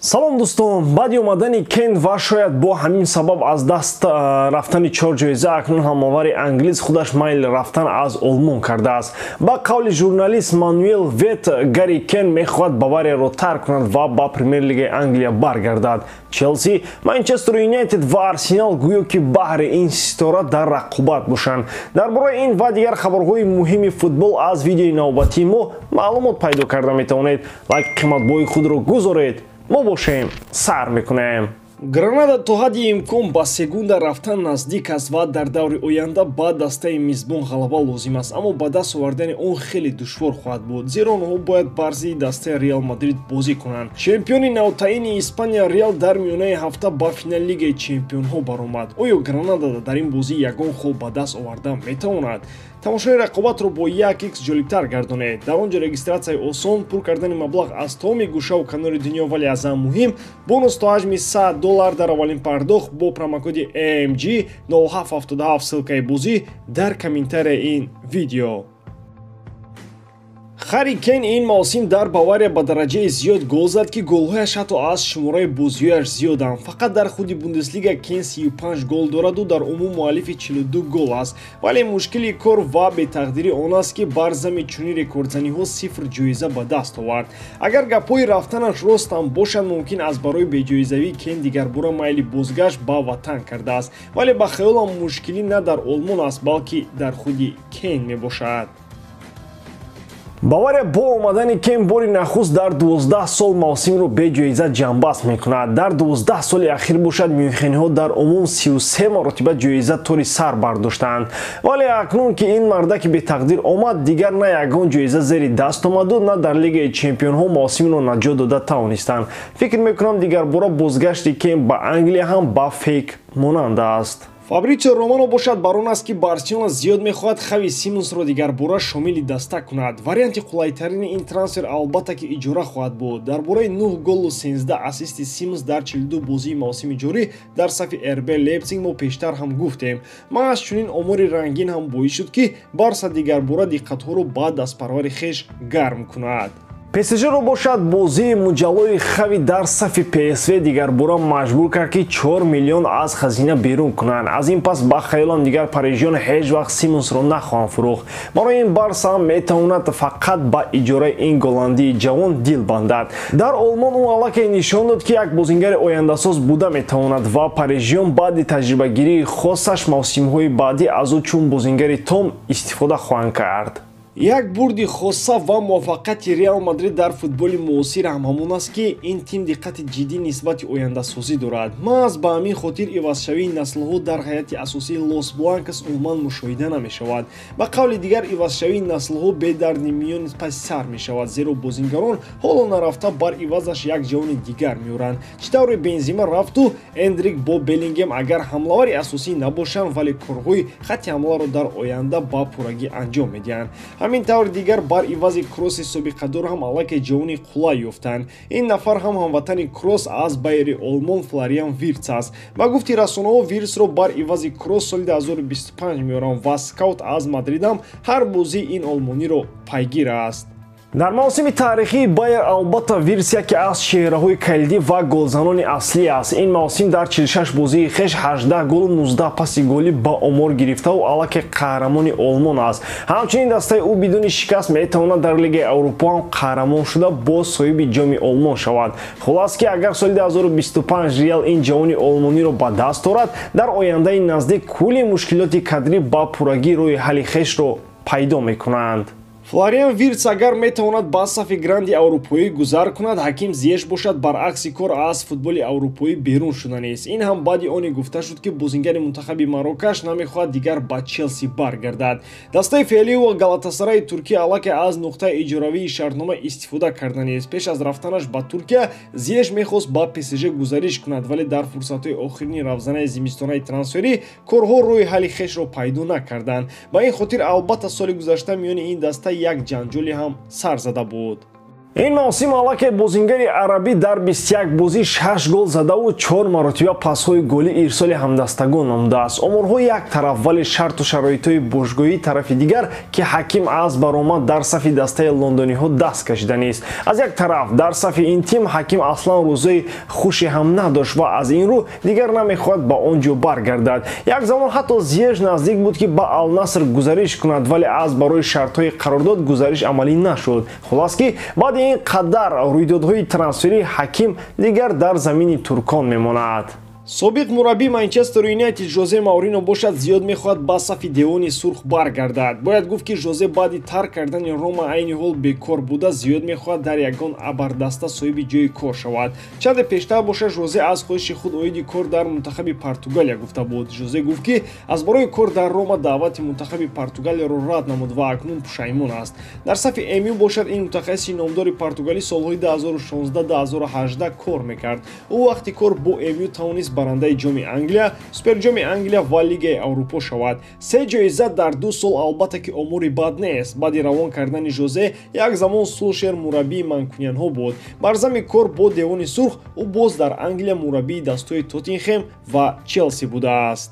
Салом, дӯстон! Баъди омадани Кен ва шояд бо ҳамин сабаб аз даст рафтани чор ҷоиза, акнун ҳамовари англис худаш майл рафтан аз Олмон кардааст. Ба қавли журналист Мануэл Вет, Гарри Кен мехоҳад Баварияро тарк кунад ва ба Премер-лигаи Англия баргардад. Челси, Манчестер Юнайтед ва Арсенал гӯё ки баҳри ин ситора дар рақобат бошанд. Дар бораи ин ва дигар хабарҳои муҳими футбол аз видеои навбатии мо маълумот пайдо карда метавонед. Лайк қиматбоҳои худро гузоред, мо бошем, сар мекунем. Гранада то ҳадди имкон ба Сегунда рафтан наздик аст ва дар даври оянда ба дастаи мизбон ғалаба лозим аст, аммо ба даст овардани он хеле душвор хоҳад буд, зеро онҳо бояд бар зидди дастаи Реал Мадрид бозӣ кунанд. Чемпиони навтаини Испания Реал дар миёнаи ҳафта ба финали Лигаи чемпионҳо баромад. Оё Гранада дар ин бозӣ ягон хол ба даст оварда метавонад? Тамошои рақобатро бо 1x ҷолибтар гардонед. Дар он ҷо регистратсияи осон, пур кардани маблағ аз тамоми гӯшаву канори дунё, вале аз ҳам муҳим, бонус то ҳаҷми 100 доллар дар аввалин пардохт бо промокоди AMG 0777. Ссылкаи бозӣ дар комментарияи ин видео. Харри Кен ин мавсим дар Бавария ба дараҷаи зиёд гол зад, ки голҳояш ҳатто аз шумораи бозиҳояш зиёданд. Фақат дар худи Бундеслига Кен 35 гол дораду дар умум муаллифи 42 гол аст. Вале мушкили кор ва бетақдирӣ он аст, ки бар зами чунин рекордзаниҳо сифр ҷоиза ба даст овард. Агар гапҳои рафтанаш ростам бошанд, мумкин аз барои беҷоизавӣ Кен дигарбора майли бозгашт ба ватан кардааст. Вале ба хаёлам, мушкилӣ на дар Олмон аст, балки дар худи Кен мебошад. Бавария бо омадани Кен бори нахуст дар 12 сол мавсимро беҷоиза ҷамъбаст мекунад. Дар 12 соли ахир бошад, мюнхениҳо дар умум 33 маротиба ҷоиза тори сар бардоштаанд. Вале акнун ки ин мардаки бетақдир омад, дигар на ягон ҷоиза зери даст омаду, на дар Лигаи чемпионҳо мавсимро наҷот дода тавонистанд. Фикр мекунам, дигарбора бозгашти Кен ба Англия ҳам ба фейк монанд аст. Фабритсио Романо бошад бар он аст, ки Барселона зиёд мехоҳад Хави Симонсро дигарбора шомили даста кунад. Варианти қулайтарини ин трансфер албатта ки иҷора хоҳад буд. Дар бораи 9 голу 13 ассисти Симонс дар 42 бозии мавсими ҷорӣ дар сафи РБ Лейпсиг мо пештар ҳам гуфтем. Маҳз чунин омори рангин ҳам боис шуд, ки Барса дигарбора диққатҳоро ба дастпарвари хеш гарм кунад. ПСЖро бошад, бозии муҷаллои Хави дар сафи ПСВ дигарбора маҷбур кард, ки 4 миллион аз хазина берун кунанд. Аз ин пас, ба хаёлам, дигар парижиён ҳеҷ вақт Симонсро нахоҳанд фурӯхт. Барои ин Барса ҳам метавонад фақат ба иҷораи ин голландии ҷавон дил бандад. Дар Олмон ӯ аллакай нишон дод, ки як бозингари ояндасоз буда метавонад ва парижиён баъди таҷрибагирии хосаш мавсимҳои баъдӣ аз ӯ чун бозингари том истифода хоҳанд кард. Як бурди хоса ва муваффақияти Реал Мадрид дар футболи муосир ҳам ҳамон аст, ки ин тим диққати ҷиддӣ нисбати ояндасозӣ дорад. Маҳз ба ҳамин хотир ивазшавии наслҳо дар ҳайати асосии Лос Бланкас умуман мушоҳида намешавад. Ба қавли дигар, ивазшавии наслҳо бедарди миён паси сар мешавад, зеро бозингарон ҳоло нарафта, бар ивазаш як ҷавони дигар меоранд. Чӣ тавре Бензима рафту Эндрик бо Беллингем агар ҳамлавари асосӣ набошанд, вале корҳои хатти ҳамларо дар оянда ба пуррагӣ анҷом медиҳанд. Ҳамин тавр дигар бар ивази Кроси собиқадор ҳам аллакай ҷавони қулай ёфтанд. Ин нафар ҳам ҳамватани Кросс аз Байери Олмон Флориан Виртс аст. Ба гуфти расонаҳо, Виртсро бар ивази Кросс соли 2025 меоранд ва скаут аз Мадрид ҳам ҳар бозии ин олмониро пайгир аст. Дар мавсими таърихии Байер албатта Виртс яке аз чеҳраҳои калидӣ ва голзанони аслӣ аст. Ин мавсим дар 46 бозии хеш 18 голу 19 паси голӣ ба омор гирифтаву аллакай қаҳрамони Олмон аст. Ҳамчунин дастаи ӯ бидуни шикаст метавонад дар Лигаи Аврупо ҳам қаҳрамон шуда, боз соҳиби ҷоми Олмон шавад. Хулас ки, агар соли 2025 Реал ин ҷавони олмониро ба даст орад, дар ояндаи наздик кулли мушкилоти кадрӣ ба пуррагӣ роҳи ҳалли хешро пайдо мекунанд. Флориан Виртс агар метавонад ба сафи гранди аврупоӣ гузар кунад, Ҳаким Зиеш бошад, баръакси кор, аз футболи аврупоӣ берун шуданист. Ин ҳам баъди оне гуфта шуд, ки бозингари мунтахаби Марокаш намехоҳад дигар ба Челси баргардад. Дастаи феълии Галатасараи Туркия аллакай аз нуқтаи иҷоравии шартнома истифода карданист. Пеш аз рафтанаш ба Туркия Зиеш мехост ба ПСЖ гузариш кунад, вале дар фурсатҳои охирини равзанаи зимистонаи трансферӣ корҳо роҳи ҳалли хешро пайдо накарданд. Ба ин хотир албатта соли гузашта миёни ин даста як ҷанҷоле ҳам сар зада буд. Ин мавсим аллакай бозингари арабӣ дар 21 бозӣ 6 гол задаву 4 маротиба пасҳои голӣ ирсоли ҳамдастагон намудааст. Оморҳо як тараф, вале шарту шароитҳои бошгоҳии тарафи дигар, ки Ҳаким аз баромад дар сафи дастаи лондониҳо даст кашиданист. Аз як тараф, дар сафи ин тим Ҳаким аслан рӯзои хуше ҳам надошт ва аз ин рӯ дигар намехоҳад ба он ҷо баргардад. Як замон ҳатто Зиеш наздик буд, ки ба Алнаср гузариш кунад, вале аз барои шартҳои қарордод гузариш амалӣ нашуд. Хулас ки баъди ин қадар рӯйдодҳои трансферӣ Ҳаким дигар дар замини туркон мемонад. Собиқ мураббии Манчестер Юнайтед Жозе Маурино бошад, зиёд мехоҳад ба сафи девони сурх баргардад. Бояд гуфт, ки Жозе баъди тарк кардани Рома айни ҳол бекор буда, зиёд мехоҳад дар ягон абардаста соҳиби ҷои кор шавад. Чанде пештар бошад, Жозе аз хоҳиши худ оиди кор дар мунтахаби Португалия гуфта буд. Жозе гуфт, ки аз барои кор дар Рома даъвати мунтахаби Португалияро рад намуд ва акнун пушаймон аст. Дар сафи МЮ бошад, ин мутахассиси номдори португалӣ солҳои 2016-2018 кор мекард. Ӯ вақти кор бо МЮ тавонист барандаи ҷоми Англия, суперҷоми Англия ва Лигаи Аврупо шавад. 3 ҷоиза дар 2 сол албатта ки омори бад нест. Баъди равон кардани Жозе як замон Сулшер мураббии манкуниянҳо буд. Бар зами кор бо девони сурх ӯ боз дар Англия мураббии дастҳои Тоттенхем ва Челси будааст.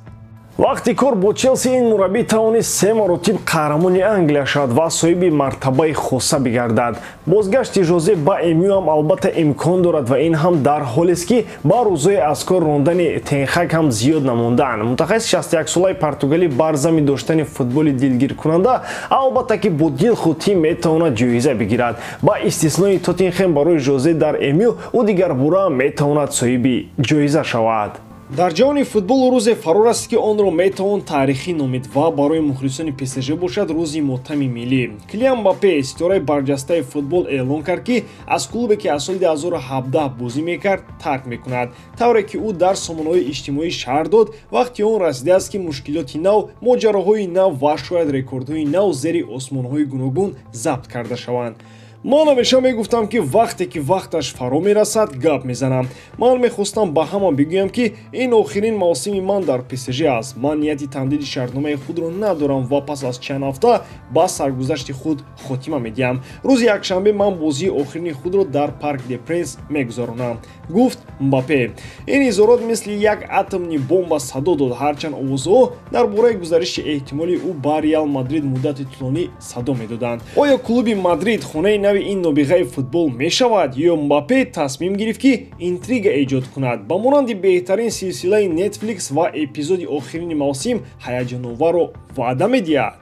Вақти кор бо Челси ин мураббӣ тавонист 3 маротиб қаҳрамони Англия шавад ва соҳиби мартабаи хоса бигардад. Бозгашти Жозе ба МЮ ҳам албатта имкон дорад ва ин ҳам дар ҳолест, ки ба рӯзҳои аз кор рондани Тенхак ҳам зиёд намондаанд. Мутахассиси 61-солаи португалӣ бар зами доштани футболи дилгиркунанда албатта ки бо дилхуд тим метавонад ҷоиза бигирад. Ба истиснои Тоттенхем барои Жозе дар МЮ ӯ дигар бура метавонад соҳиби ҷоиза шавад. Дар ҷаҳони футбол рӯзе фаро расид, ки онро метавон таърихӣ номид ва барои мухлисони ПСЖ бошад, рӯзи мотами миллӣ. Килиан Мбаппе, ситораи барҷастаи футбол, эълон кард, ки аз клубе, ки аз соли 2017 бозӣ мекард, тарк мекунад. Тавре ки ӯ дар сомонаҳои иҷтимоӣ шарҳ дод, вақти он расидааст, ки мушкилоти нав, моҷароҳои нав ва шояд рекордҳои нав зери осмонҳои гуногун забт карда шаванд. Ман ҳамеша мегуфтам, ки вақте ки вақташ фаро мерасад, гап мезанам. Ман мехостам ба ҳама бигӯям, ки ин охирин мавсими ман дар ПСЖ аст. Ман нияти тамдиди шартномаи худро надорам ва пас аз чанд ҳафта ба саргузашти худ хотима медиҳам. Рӯзи якшанбе ман бозии охирини худро дар Парк де Пренс мегузаронам, гуфт Мбаппе. Ин изҳорот мисли як атомни бомба садо дод, ҳарчанд овозҳо дар бораи гузариши эҳтимолии ӯ ба Реал Мадрид муддати тӯлонӣ садо медоданд. Оё клуби Мадрид хонаи нави ин нобиғаи футбол мешавад ё Мбаппе тасмим гирифт, ки интрига эҷод кунад, ба монанди беҳтарин силсилаи Netflix ва эпизоди охирини мавсим ҳаяҷоноварро ваъда медиҳад?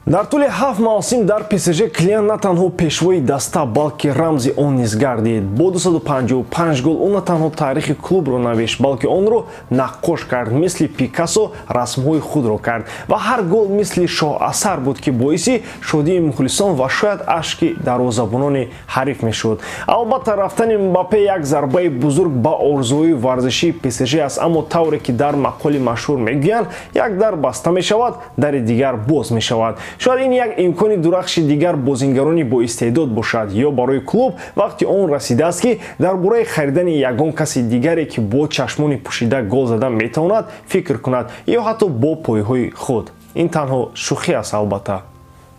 Дар тӯли 7 мавсим дар ПСЖ Килиан на танҳо пешвои даста, балки рамзи он низ гардид. Бо 255 гол ӯ на танҳо таърихи клубро навишт, балки онро наққош кард, мисли Пикассо расмҳои худро кард ва ҳар гол мисли шоҳасар буд, ки боиси шодии мухлисон ва шояд ашки дарвозабонони ҳариф мешуд. Албатта, рафтани Мбаппе як зарбаи бузург ба орзуҳои варзишии ПСЖ аст, аммо тавре ки дар мақоли машҳур мегӯянд, як дар баста мешавад, дари дигар боз мешавад. Шояд ин як имкони дурахши дигар бозингарони боистеъдод бошад ё барои клуб вақти он расидааст, ки дар бораи харидани ягон каси дигаре, ки бо чашмони пӯшида гол зада метавонад, фикр кунад ё ҳатто бо пойҳои худ. Ин танҳо шӯхӣ аст, албатта.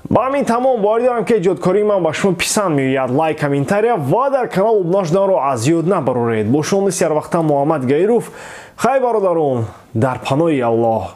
Ба ҳамин тамом. Боварӣ дорам, ки эҷодкории ман ба шумо писанд меояд. Лайк, комментария ва дар канал обуна шуданро аз ёд набароред. Бо шумо мисли ҳарвақта Муҳаммад Гаиров. Хайр, бародарон, дар паноҳи Аллоҳ.